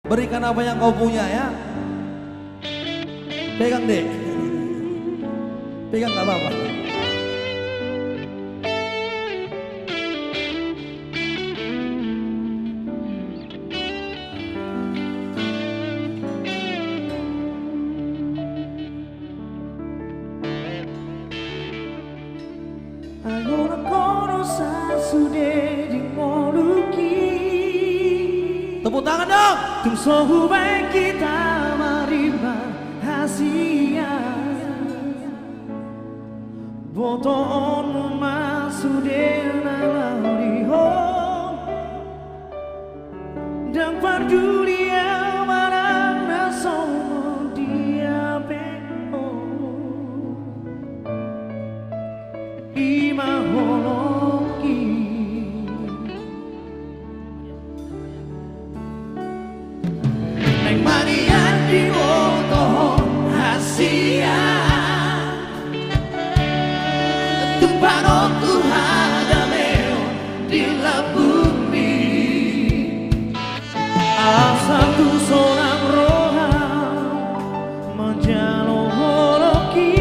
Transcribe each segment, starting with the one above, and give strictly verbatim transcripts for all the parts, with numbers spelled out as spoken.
Berikan apa yang kau punya, ya. Pegang, Dek. Pegang, nggak apa-apa. Ai holan ho do sasude di ngolungki. Tepuk tangan dong. Tung so hubaen hita marimba hasian. Botoonmu ma sude na laho di ho. Ndang parduli au manang na songon dia pe ho. I ma holongki. Naeng ma nian diboto ho hasian. Tung panontu hadameon di lambungmi. Asa tung sonang roha manjalo holongki.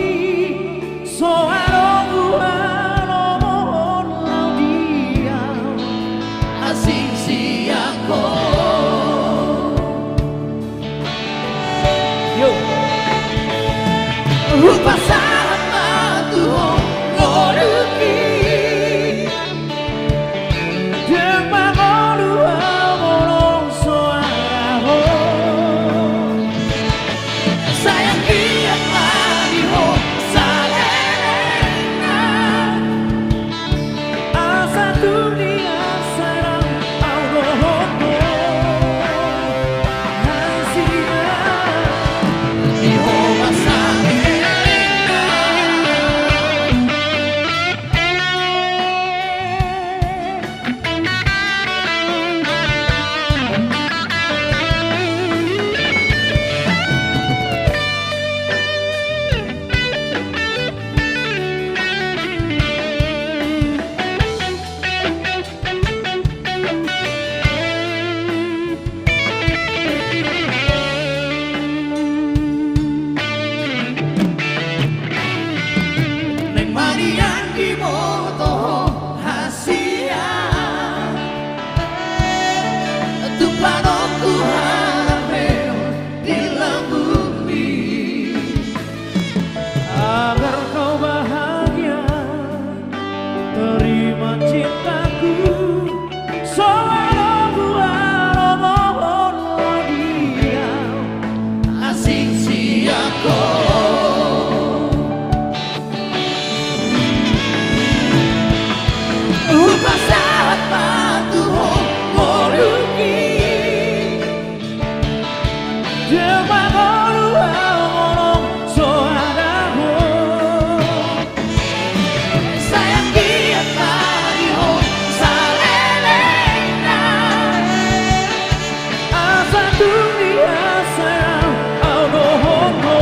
So adong hualomohon laho di au asing sian ho. Yo. Hupasahat ma tu ho ngolungki. Ndang mangolu au molo so adong ho. Sayang, biar ma di ho salelengna. Asa tung di hasea au dohot ho hasian. Di ho ma salelengna. Naeng ma nian diboto ho hasian. Tung panontu hadameon di lambungmi. Agar kau bahagia, terima cintaku. So adong hualomohon laho di au asing sian ho. Hupasahat ma tu ho ngolungki. Ndang mangolu au molo so adong ho. Sayang, biar ma di ho salelengna. Asa tung di hasea au dohot ho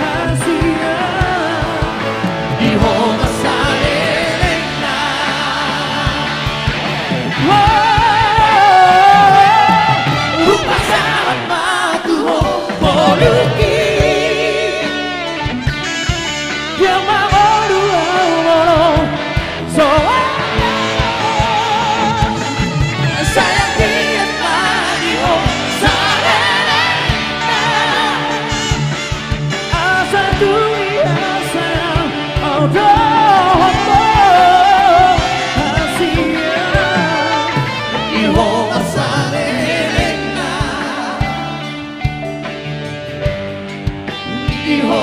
hasian. Di ho ma salelengna. Hupasahat ma tu ho ngolungki. Ndang mangolu au molo so adong ho. Sayang, biar ma di ho salelengna. Asa tung di hasea au dohot ho hasian. Di ho ma salelengna. Di ho